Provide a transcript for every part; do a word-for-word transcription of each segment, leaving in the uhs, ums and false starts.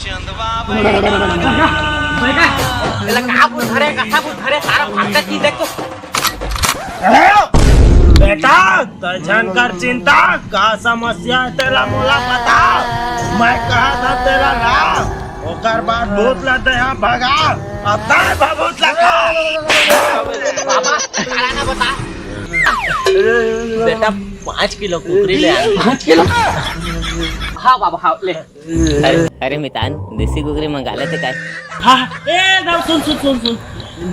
चंदवा बैठा। तेला का बुझ धरे, कसा बुझ धरे, सारा भागत जी देख तो। बेटा, त झन कर चिंता, का समस्या हे तेला मोला बता। मैं कहा था तेला ला, ओकर बाद भूत ला देहा भगा, अब तैं भभूत ला खा। बाबा, खाना ना बता। बेटा, पाँच किलो कुकरी ले आ। पाँच किलो? हाँ बाबा, हाँ, ले। अरे, अरे मितान, देसी कुकरी मंगा लेते काय? हाँ, ए, ना, सुन, सुन, सुन, सुन।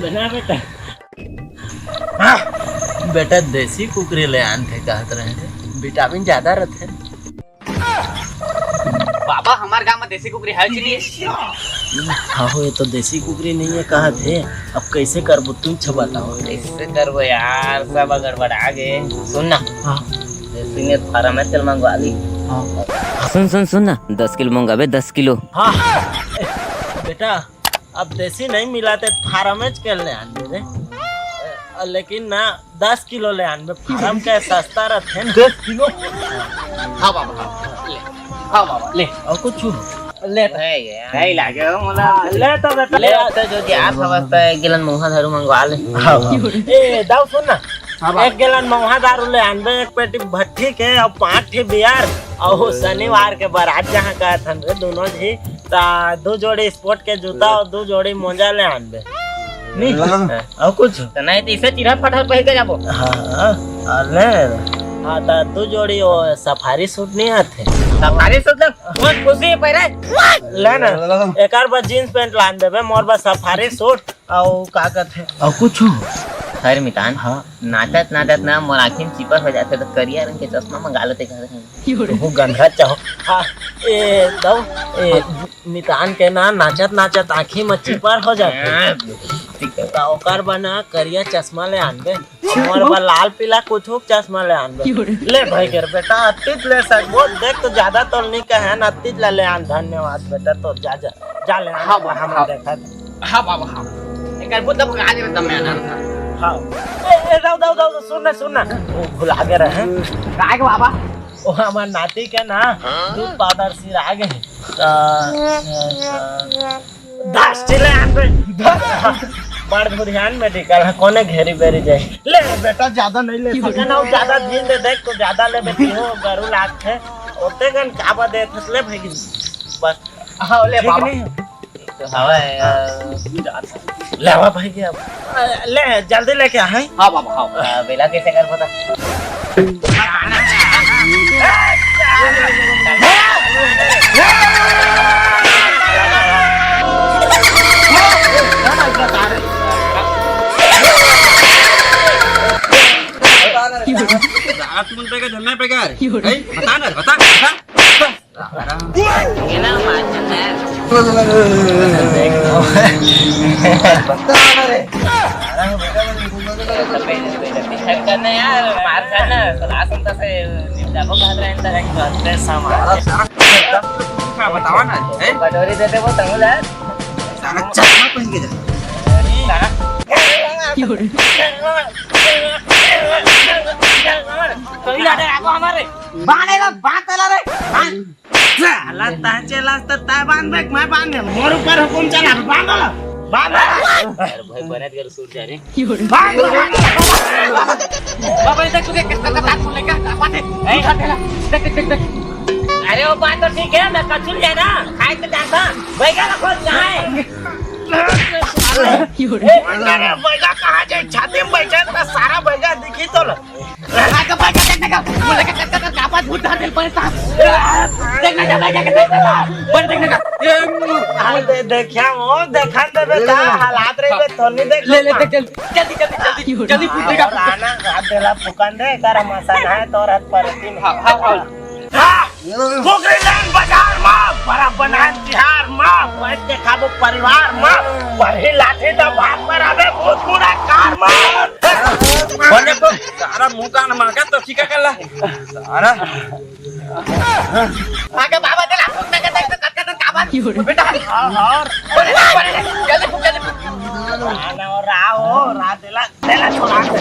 बना बेटा। हाँ, बेटा, देसी कुकरी ले आन के कहत रहे, विटामिन ज्यादा रहते। बाबा, हमार गांव में देसी कुकरी है कि नहीं? हाँ हो, ये तो देसी कुकरी नहीं है कहत हे। अब कैसे करबो, तुम छ बताओ। कैसे करबो यार, सब गड़बड़ा गे। सुन ना। हाँ। देसी ने फार्म है, चल मंगवा ली। हाँ। सुन, सुन, सुन ना, दस किलो मंगाबे, दस किलो। हाँ। बेटा, अब देसी नहीं मिला ते फार्म में चल ले आन दे रे। लेकिन ना, दस किलो ले आन बे, फार्म के सस्ता रहते ना। दस किलो? हाँ बाबा, हाँ, ले। हाँ बाबा, ले। और कुछ? ले तो। है ये, नहीं लागे हो मोला। हाँ, ले तो बेटा। ले, अब तो जो गैस अवस्था है, एक गिलन महुआ दारू मंगवा ले। हाँ, हाँ। ए, दाऊ सुन ना। हाँ बाबा। एक गिलन महुआ दारू ले आन बे, एक पेटी भट्टी के और पाँच ठे बियर और शनिवार के बारात जहाँ का थन रे दोनों जी, ता दो जोड़ी स्पोर्ट के जूता और दो जोड़ी मोजा ले आन बे। नहीं? हाँ। और कुछ? तो नहीं तो इसे चिरा फटा पहन के जाबो। हाँ, हाँ, ले। हाँ, तो दो जोड़ी वो सफारी सूट नहीं आते? सफारी सूट ना, बहुत खुशी है पहले। ले ना, एक आर बार जींस पैंट लान देबे, मोर बस सफारी सूट, और का कहते हैं? और कुछ? अरे मितान, हाँ। नाचत नाचत ना मोर आँखी में चिपर हो जाते, तो करिया रंग के चश्मा मंगा लेते घर में। तो वो गंधा चाहो। हाँ, ए, दो, ए, हाँ। मितान के ना नाचत नाचत आँखी में चिपर हो जाते। हाँ, ठीक है। तो ओकर बना करिया चश्मा ले आन दे। मोर बर लाल पीला कुछु चश्मा ले आन दे। ले भाई के बेटा, अतीत ले सकबो। देख तो ज्यादा तोल नहीं कहे न, अतीत ला ले आन। धन्यवाद बेटा, तो जा, जा, जा ले आन। हाँ बाबा, हमन हाँ। देखत। हाँ बाबा, हाँ। एकर बुत ला भगा देबे तब मैं आना था। हाँ। ए, ए, दाऊ, दाऊ, दाऊ, सुन ना, सुन ना। वो भुला गे रहे। काय के बाबा? वो हमार नाती के ना दूध पाउडर सिरा गे हे। त, दस ठे ले आन बे। बड़ धुरियान मेडिकल है, कोने घेरी बेरी जाए। ले बेटा, ज्यादा नहीं ले सके ना, ज्यादा झील दे, देख तो ज्यादा ले बेटी हो, गरु लाग थे। ओते गन काबा दे थस, ले भाई। बस। हाँ, ले ठीक बाबा। नहीं? तो हवा है, अ, ले आवा भाई के अब। अ, ले, जल्दी लेके आ, हैं? हाँ बाबा, हाँ। अ, बेला कैसे कर पता? दांत मुंह पे का झरना पे का रे? हैं? बता ना, बता, बता। ये ना मार झरना है। करना यार, मार खाना, क्लास में तो से निपटाबो कर रहे हैं, तो सारा सारा बतावा ना, हैं? कटोरी दे दे वो तंगुल है। सारा चश्मा पहन के जा। सारा। तो ही लाडे आगो हमारे। बांध एला, बांध तेला रे, बांध। साला तैं चलास त तैं बांध बे, मैं बांध दे। मोर ऊपर हुकुम चला, बांध ला, बांध ला। अरे भाई, बने कर सूट जा रे। बांध ला, बांध ला। बाबा, इधर तू देख, किसका का तार खोले का? बांध दे। ए, उठा तेला। देख, देख, देख, देख। अरे, वो बात तो ठीक है, मैं कचुल जाए ना, खाए तो जाता। बैगा रखो, जाए। ए, अरे, बैगा कहाँ जाए? छाती में बैठा था, सारा बैगा दिखी तो लो। आगे बैठा देखने का, बोले का, का, का, का, कापा झूठ डाल दे, बड़े साहब। देखने का, बैठा के देखने का, बड़े देखने का। ये, हाँ, दे-, देखिया वो, देखा तो बेटा, हालात रही बे, तो नहीं देख ले, ले, सकता। देख, जल्दी, जल्दी, जल्दी, जल्दी, जल्दी, फूट देगा। और आना, हाथ देला फुकन दे, कर मसान है, तो रात पर तीन। हाँ, हाँ, हाँ। हाँ, कुकरी लैंड बाजार मा, बड़ा बनान तिहार मा, बैठ के खाबो परिवार मा, वही लाठी तो भाग पर आवे, बहुत बुरा कार मा। बोले तो सारा मुंह कान मांगा तो ठीक है कर ला। सारा। आगे बाबा तेला फूक दे के देख तो कट कट काबा। बेटा, और, और। बोले, बोले, जल्दी फूक, जल्दी फूक। आना और राहो, रात तेला, तेला छोड़ा दे।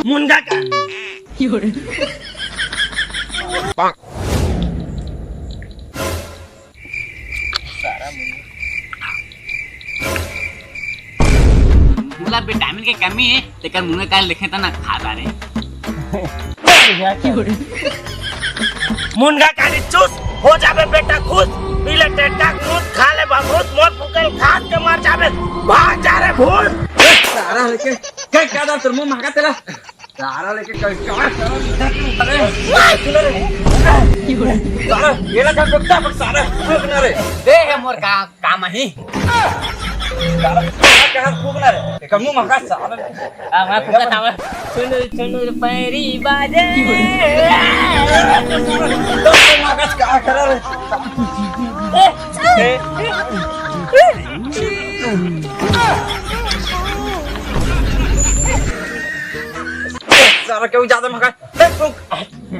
मुंडा का। 有人。मुला विटामिन के कमी हे, तेकर मुनगा काट लेखे त ना खा डारे। मुनगा काली चूस, हो जाबे बेटा खुश। पी ले टेटका दूध, खा ले भभूत, मोर फुकल खात के मर जाबे। भाग जा रे भूत। सारा लेके कई का दाल तोर मुंह महका तेला। सारा लेके कई का, अरे सारा ये लगा डॉक्टर पर सारा फूक ना रे। दे हे मोर का काम ही। सारा कहां फूक ना रे, एक मुंह महका सारा। आ मैं फुकत आवे। सुन सुन पैरी बाजे। डॉक्टर महका का करा रे। सारा क्यों ज्यादा महका?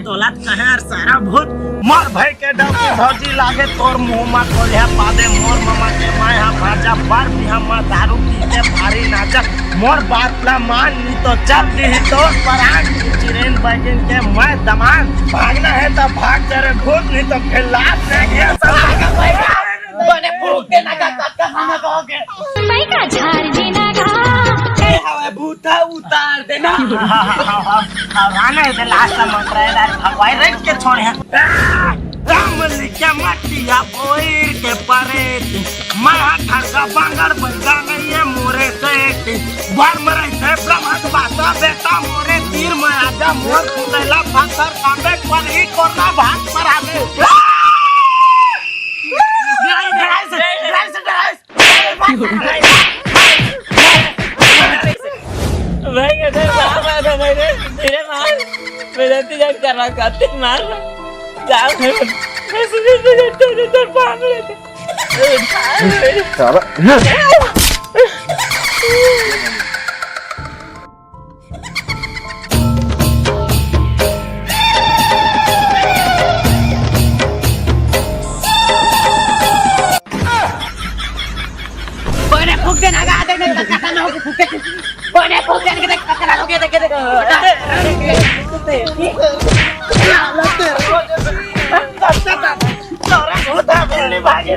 तोला कहे सारा भूत, मोर भाई के डौकी भौजी लागे तोर मुंह मा कोलिया पादे, मोर ममा के माय हा भाजा, बार बिहा मा दारू पी के भारी नाचा, मोर बात ला मान नी तो चल दी तोर परान, चिरेन बैगिन के मैं दमान, भागना है तो भाग जा रे भूत, नी तो फिर लात दे गया सब। बने फूक देना का, का, का खाना कहोगे? भाई का झार जीना घा। ए हवे भूत उतार देना। अब आने दे लास्ट मंत्र है यार, भगवाई रेट के छोड़े हैं। राम लिखे मटिया बोर के परेत, मैं हाथ का बांगड़ बंगा नहीं है मोरे सेठ। बार मरे थे ब्रह्मा के बासा बेटा मोरे तीर में आजा मोर कुंडला पत्थर कांबे पर ही कोरना भाग पर आवे। डराई, डराई से, डराई से, डराई से। भाई कहते हैं, "बाप आ था भाई रे, धीरे मार।" मैं जल्दी जल्दी कर रहा हूँ, कत्ती मार रहा हूँ। जाओ, मैं सुबह से जल्दी जल्दी पाँच मिनट। साला। बने फूक दे ना, गा दे, नहीं तो खत्म हो गए, फूक दे। बने फूक दे, देख, खत्म हो गया, देख, देख। तोरा बहुत है, बोलने भागे।